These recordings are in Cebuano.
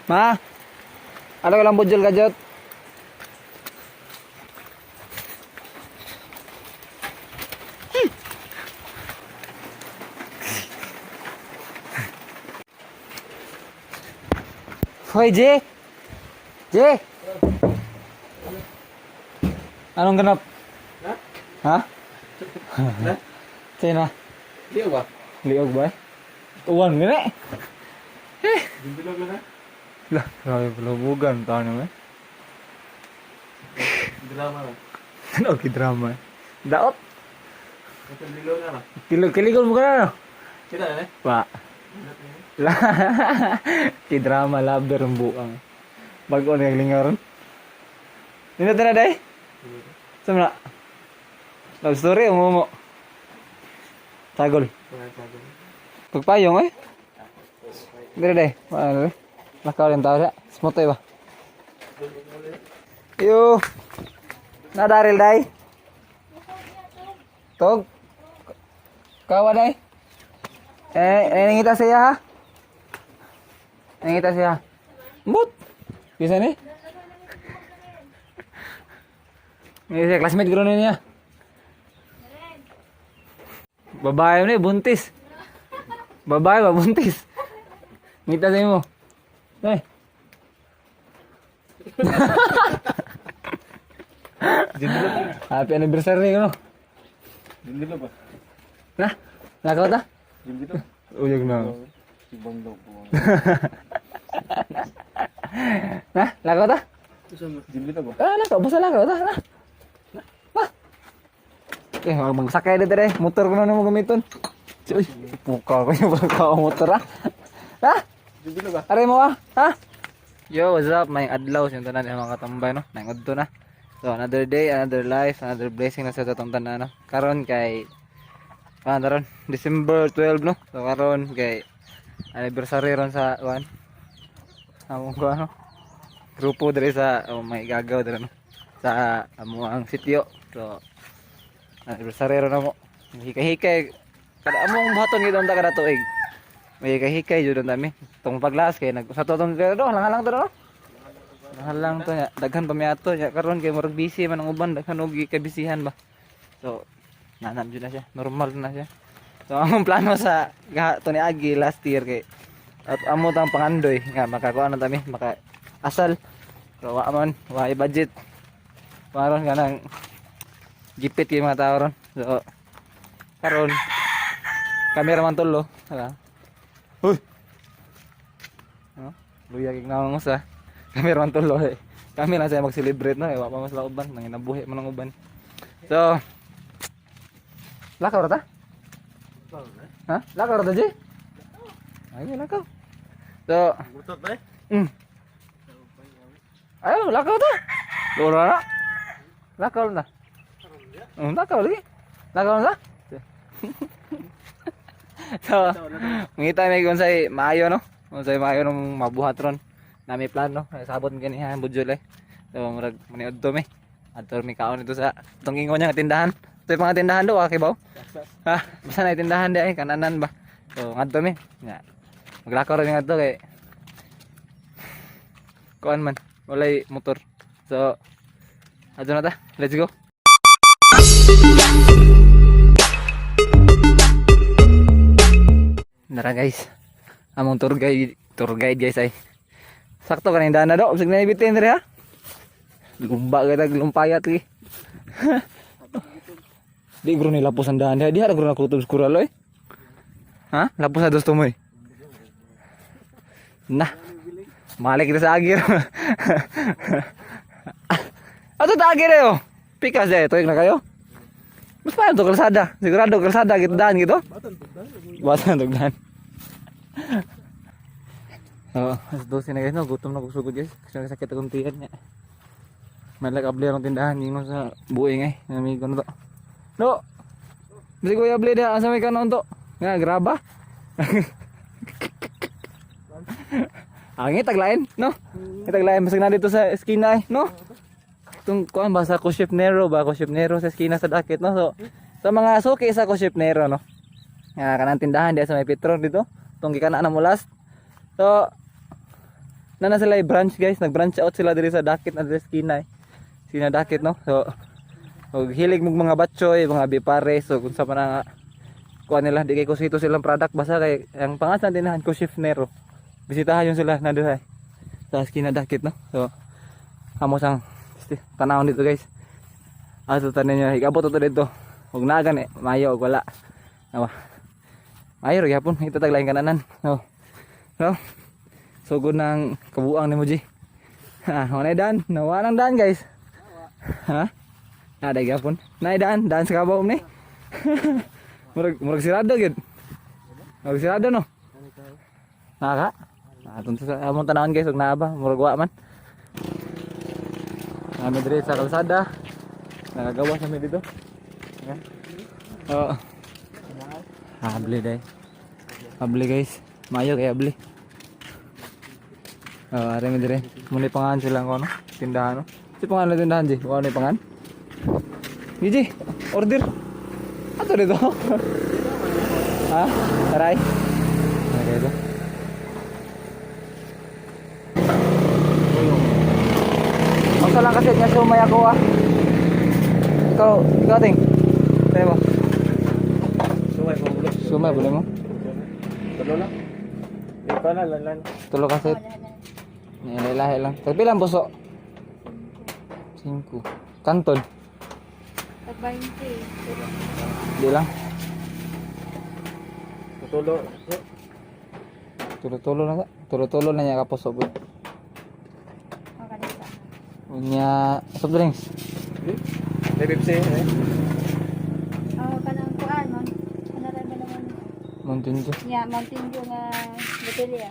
Ma? Ano ka lang budjol ka, Jot? Hoy, Jay! Jay! Anong ganap? Ha? Ha? Ha? Sino? Di ba? Liog ba? Uwan gani. Eh. Bilog na. Lah, grabe palabugan tao naman. Drama na. Ano ki drama? Daot. Ito bilog na. Kilog kiligol mo ka na no? Kita na eh. Pa. Lah. Ki drama lover ang buang. Bago na yung ron. Nindot na day? Sama na. Love story umumo. Tagol. Pagpayong eh. Dire day. Ano? Lakaw rin tao siya. Smooth eh ba? Yo. Na Daryl day. Tog. Kawa day. Eh, eh nangita siya ha. Nangita siya. Mbut. Bisa ni? Ini siya classmate ko rin niya. Babae ni buntis. Babae ba buntis? Ngita sa imo. Eh. Happy anniversary ko no. Bilog ba? Na, nakaw ta? Bilog. Uyog na. Ibang daw po. Na, lakaw ta? Bilog ba? Ah, lakaw, basta lakaw ta. Na. Na. Eh, magsakay dito eh. Motor ko na naman gamiton. Uy, puka ko yung baka motor ah. Ha? Bilog ba? Aray mo ah. Ha? Yo, what's up? May adlaw sa tanan mga katambay no. May udto na. So, another day, another life, another blessing na sa atong tanan no. Karon kay ano ron? December 12 no. So karon kay anniversary ron sa kuan. Among ko ano. Grupo diri sa oh, may gagaw diri no. Sa amo ang sitio. So anniversary ron namo. Hikay-hikay kada among buhaton gid unta kada tuig. May hikay-hikay jud ang dami. Tong paglas kay nag sa tong pero halang-halang to no. Halang to nya daghan pa mi ato nya karon kay murag busy man ang uban daghan og kabisihan ba. So nanam jud na siya, normal na siya. So ang plano sa to ni Agi last year kay at amo tang pangandoy nga makakuha na tami maka asal. Pero wa man, wa ay budget. Maron ka nang gipit yung mga tao ron. So karon kami ra man tulo, hala. Uy. No? Luya kig naong usa. Kami ra man tulo eh. Kami lang siya mag-celebrate no, eh wa pa mas uban, nanginabuhi man ang uban. So lakaw ra ta? Ha? Lakaw ra ta, Jay? Ay, lakaw. So, Gutot ba eh? Ayo, lakaw ta. Loro na. Lakaw na. Lakaw lagi. Lakaw na. So, ngita may kung sa'y maayo no. Kung sa'y maayo nung mabuhat ron. Nami plano, sabot mi ganihan budjol eh. So, murag maniud to mi. Adto mi kaon dito sa tong ingon niya nga tindahan. Ito yung mga tindahan do, ah, kibaw. Ha, basta na tindahan di ay kananan ba. So, ngadto mi. Nga. Maglakaw ra mi ngadto kay kuan man, walay motor. So, adto na ta. Let's go. Nara guys. Among tour guide guys ay. Sakto ka na dana do. Bisag na ibitin diri ha. Gumba ka tag lumpayat lagi. Di gro ni lapos ang daan diha. Diha ra gro nakutob sa kural oy. Ha? Lapos sa dos tumoy. Na. Malik kita sa agir. Ato ta agir ayo. Pikas eh, tuig na kayo. Mas paano to kalsada? Sigurado kalsada gitu daan gitu. Batan tugdan. Oo, alas 12 na guys, no? Gutom na kusugod guys. Kasi nasakit akong tiyan niya. May like abli akong tindahan, ingon sa buing eh. Amigo na to. No! Bisi ko abli dia, asa may kanon to? Nga, graba. Angin taglain, no? Taglain, basag na dito sa eskina eh, no? Itong kuan ba sa Kuship Nero ba? Kuship Nero sa eskina sa dakit, no? So, sa mga suki sa Kuship Nero, no? Nga kanang tindahan diya sa may Petron dito. Itong gikanaan na mo last. So, Na sila yung branch, guys, nag-branch out sila diri sa Dakit na diri sa Kinay. Sina Dakit, no. So og hilig mong mga batchoy, mga bipare, so kung sa pa na nga kuha nila, di kay kusito silang product basta kay ang pangalan tinahan ko Chef Nero. Bisitahan yun sila na diri sa Skinadakit, no. So amo sang tanawon dito, guys. Ato tanan niyo higabot to dito. Ug nagan eh, mayo og wala. Awa. Mayo ra gyapon, itatag laing kananan. No. No. So good ng kabuang ni mo, G. Ha, wala dan, nawa nang dan, guys. Ha? Ada gyapon. Nay daan, daan sa kabaw ni. Murag sirado gyud. Murag sirado, no. Naka? Ah, sa among tanawon, guys, ug naa ba, murag wa man. Nami diri sa kalsada. Nakagawa sa mi dito. Ayan. Oo. Habli day. Habli, guys. Mayo kay habli. Oh, are mi dire. Muna pangalan sila ko no. Tindahan, no. Si pangalan tindahan, Ji. Ano yung pangalan? Gigi, order. Ato dito. Ha? Taray. Ano kayo ito? Masa lang kasi niya sumay ako ah. Ikaw, ting. Tayo mo. Sumay po ulo. Sumay, boleh mo? Tulo lang. Ikaw na lan. Tulo kasi. Nilahi lang. Tapi lang buso. 5. Kanton. Tag 20. Di lang. Tulo. Tulo-tulo na ka. Tulo-tulo na niya kapuso po. Makalita. Unya soft drinks. May Pepsi eh. Oh, kanang kuan man. Ano ra ba naman? Mountain Dew. Nya Mountain Dew nga botelya.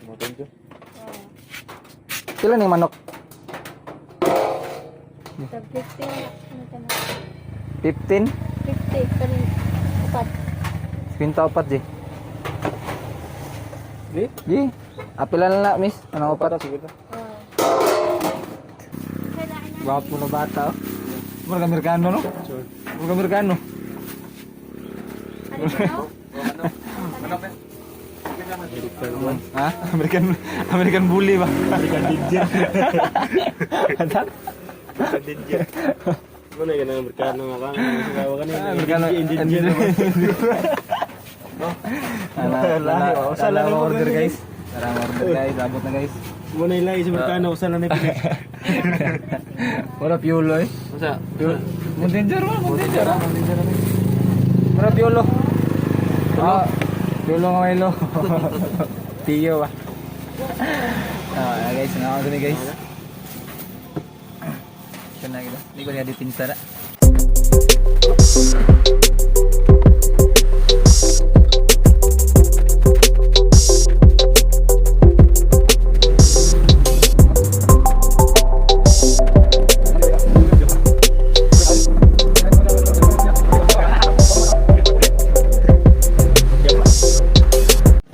Mountain Dew. Oh. Sila ning manok. Tag 50 ano ta na? 15. 50 kani upat. 54, Ji. Di? Ji. Apila na na, miss. Ano upat? Siguro. Oh. Kailangan na. Gwapo na bata, oh. Murag Amerikano, no? Sure. Murag Amerikano. Ano ba, no? Manok eh. American. Ha? American bully ba? American Ninja. Ano? American Ninja. Ano na ganang Amerikano nga ka? Ano ka na? Amerikano. Indian. Wala, Usa lang wala mo order, ganun. guys. Tara, order, guys. Abot na, guys. Muna ilay sa Amerikano, usa lang na Pinas. Wala piulo eh. Usa. Mountain Dew, wala Mountain Dew. Wala piulo. Ah, piulo nga Milo. Tiyo ba? Ah, guys, nakaon kami, guys. Ito na kita. Hindi ko niya dipinsa na.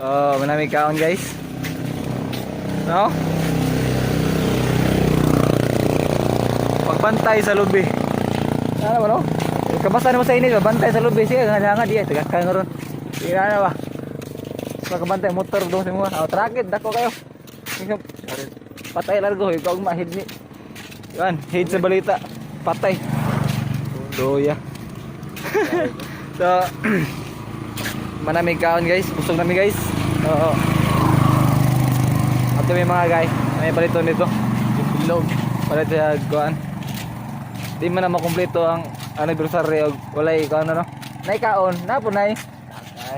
Oh, manami kaon, guys. No? Pagbantay sa lubi. Ano ba, no? Kabasa naman sa init, bantay sa lubi. Sige, nga nga di, taga ka ron. Sige na ba? Pagkabantay motor do sa mo. Oh, trakit dako kayo. Patay largo, ikaw ang mahid ni. Yan, hid sa balita. Patay. Doya. So, manamig kaon, guys, busog nami, guys. Oo. At may mga guys, may palito nito. Bilog. Palit sa kuan. Di man na makumpleto ang anniversary og walay kuan, ano. Nay kaon, na po nay.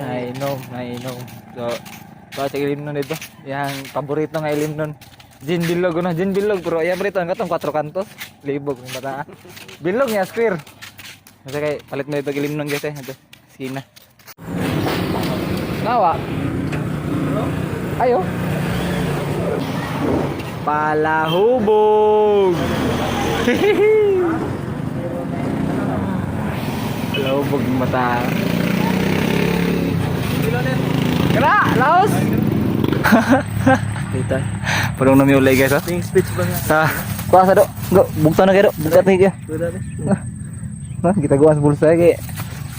Nay inom, nay inom. So, ba sa ilim nun dito. Yang paborito nga ilim nun. Gin bilog no, gin bilog pero iya paborito ang katong kwatro kantos. Libog ng bata. Bilog niya square. Kasi kay palit mo ito ilim nun, guys, eh. Ito, skina. Nawa. Ayo. Palahubog. Palahubog ng mata. Kara, laos. Dita. Parang namiulay, guys, ha. Ting speech ba nga? Sa, kuha sa do. Do, bugta na kayo do. Bugta na kayo. Wala na. Ha, kita gawa sa bulsa kay.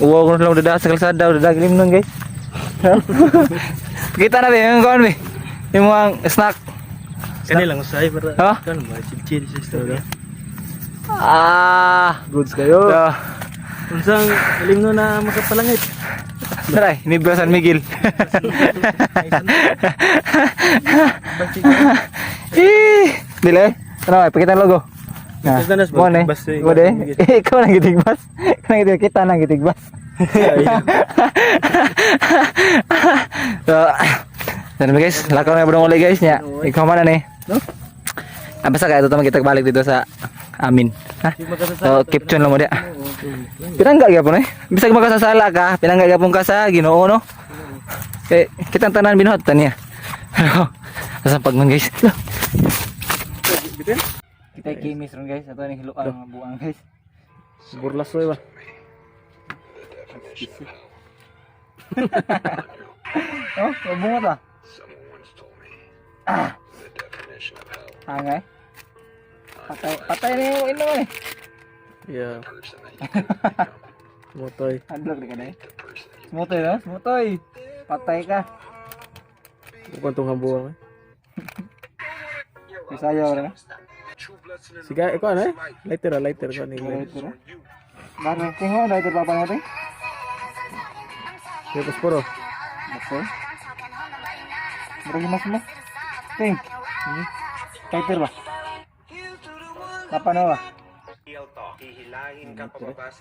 Uwaw ko na lang dada sa kalsada, dada gilim nun, guys. Kita na ba yung kuan ba? Yung mga snack. Kani lang usay para Ha? kan ba chill sa istorya. Ah, Goods kayo. So, Unsang ilimno na makapalangit. Tara, Nibro San Miguel. Eh, dili. Ano, pakita ang logo. Na. Basta Mo ni. basta Mo de. Ikaw nang gitigbas. Ikaw nang gitigbas. Kita nang gitigbas. So, sana guys, lakaw na budong uli guys nya. Ikaw man na ni. No? Ah, basta kaya ito kita balik dito sa amin. Ha? So, keep tune lang mo dia. Pinangga gyapon eh. Bisag makasasala ka, pinangga gyapon ka sa Ginoo no. Kay kitang tanan binuhat ta niya. Asa pagman guys. Kita kimis ron guys, ato ni hiluan ang buang guys. Burlas ba? Oh, bunga ta. Ah. Angay. Patay, patay na yung ino eh. Yeah. Motoy. Handlog na ka na eh. Smutoy no? Smutoy. Patay ka. Bukon tong hambuang eh. Bisaya wala na. Sige, ikaw ano eh? Lighter ah, lighter ko ni. Lighter. Baru tingo lighter pa pa natin. Sige, pasporo. Betul. Murag mas mo. Ting. Lighter ba? Papa na ba?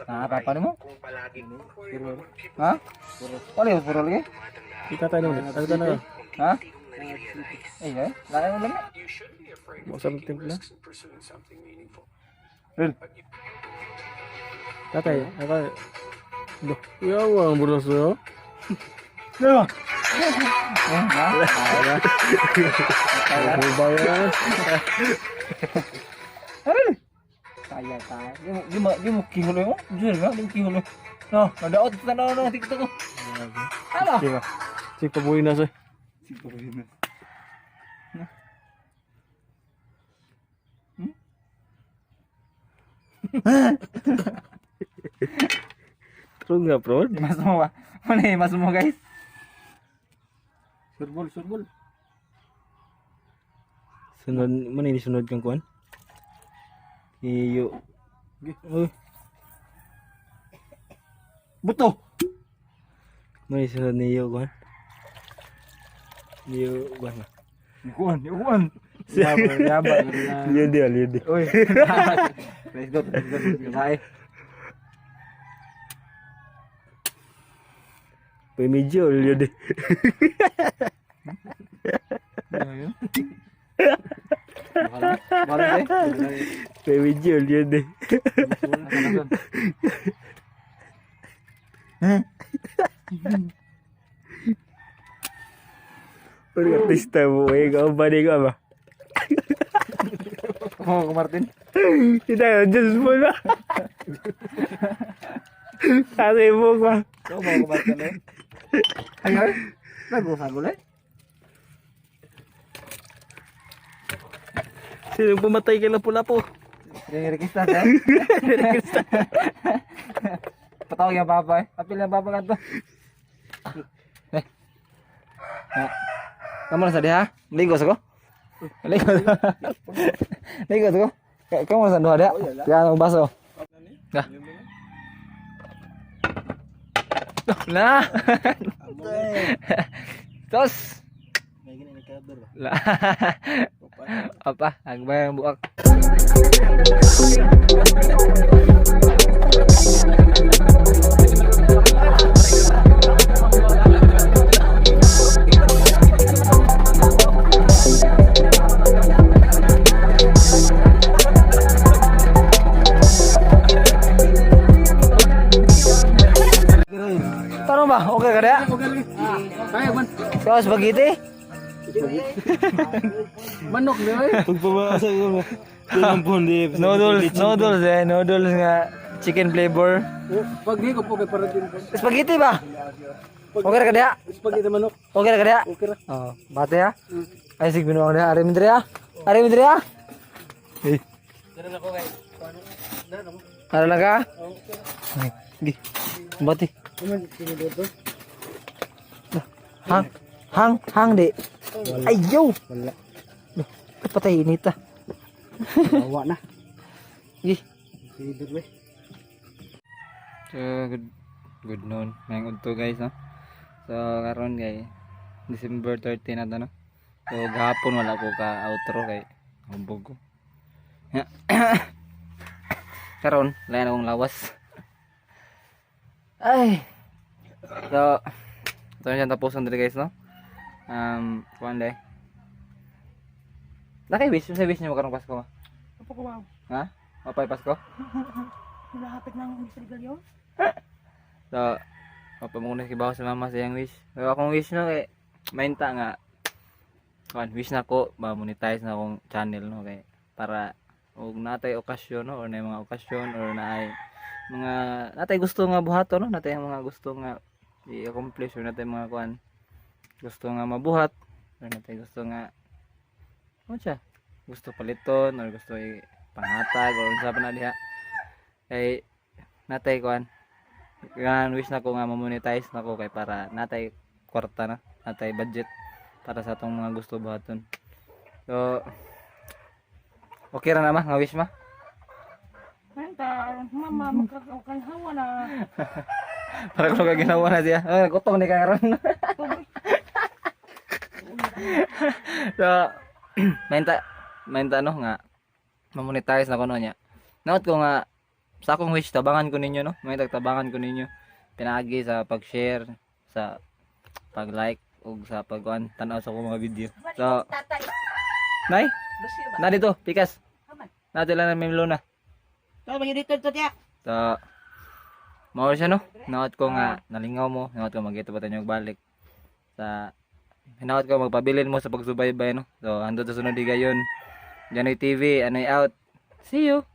Ah, papa na mo? Ha? Wala yung puro lagi? Kita tayo naman. Ano na? Ha? Eh, eh. Lain mo lang. Mo sa timpla. Real. Tatay, ako. Do. Yawa ang burlas yo. No. Eh, ha? Hubay yan. Aray. Kaya tayo. Di mo kihuloy mo. Jure nga, di mo kihuloy. No, nadaot sa no no TikTok ko. Ano? Sige ba? Sige, pabuhay na sa. Siguro yun. True nga, bro. Mas mo ba? Ano eh, mas mo guys? Surbol, surbol. Sunod, man ini sunod kang kuan? Iyo. Uy, Buto. man ini sunod ni iyo kuan? Iyo kuan ba? Ikuan, ikuan. Yaba, yaba. Liyo di, liyo di. Uy. Let's go, let's go. Let's go. Bye. Pemidyo, liyo di. Bala, bala. Pemidyo, liyo di. Uy, artista mo eh. Ikaw ba di ka ba? Kamu ko Martin. Kita, Diyos mo na. Kasi mo ba? Kamu ko Martin eh. Ay, ay. Lago sa gulay. Sino pumatay kay Lapu-Lapu? Rekista eh. Patawag yung papa eh. Apil yung papa kanto. Eh. Ha. Kamu na sa diha? Ligo sa ko? Ligo. Ligo sa ko? Kamu na sa duha diha? Kaya ang baso. Dah. Lah. Tos. Lah. Apa? Agbay ang buak. Tarong ba? Okay ka diha? Kaya man. So, spaghetti? Manok ni oy. Pagpabasa ko. Noodles, noodles eh. Noodles nga chicken flavor. Pag di ko po kay para din. Spaghetti ba? Okay ra ka diha? Spaghetti manok. Okay ra ka diha? Okay ra. Oh, bate ha? Ay sig binuang diha. Ari mindre ha? Ari mindre ha? Eh. Para lang ka? Ay, Gi. Bate. Hang, hang, hang di. Ayaw. Wala. Patay inita. Bawa na. Ih. Tinidor we. So, good good noon. May udto, guys, no. So, karon kay December 30 na to, no. So, gahapon wala ko ka outro kay hubog ko. Karon, lain akong lawas. Ay. So, ito na siyang tapusan diri, guys, no. Kuan day. Nakay wish, sa wish niyo mo karong Pasko ma? Opo ko, wow. Ha? Mapay Pasko? Nilahapit ng Mr. Galio. So, mapamuna si bawo sa mama sa iyang wish. So, akong wish no kay mainta nga kuan wish na ko ba monetize na akong channel, no, kay para og natay okasyon, no, or na mga okasyon or naay mga natay gusto nga buhaton, no, natay mga gusto nga i-accomplish or natay mga kuan gusto nga mabuhat or natay gusto nga ano siya gusto paliton or gusto i panghatag or unsa pa na diha kay natay kuan. Gan wish na ko nga ma-monetize na ko kay para natay kwarta na, natay budget para sa atong mga gusto buhaton. So okay ra na ma nga wish ma. Manta, mama, magkakahawa na. Para ko ginawa na siya. Ay, nagutong ni karon. So mainta mainta no nga ma-monetize na ko no niya. Note ko nga sa akong wish tabangan ko ninyo, no. May tabangan ko ninyo pinaagi sa pag-share, sa pag-like ug sa pag-kuan tan-aw sa akong mga video. So, Tatay. Nay, na dito, pikas. Natin lang na may luna. Tayo, may dito to tiyak. So, mao siya, no. Naot ko nga nalingaw mo, naot ko magito pa tayo balik. Sa hinaot ko magpabilin mo sa pagsubaybay, no. So, hangtod sa sunod higayon. Janoy TV, anoy out. See you.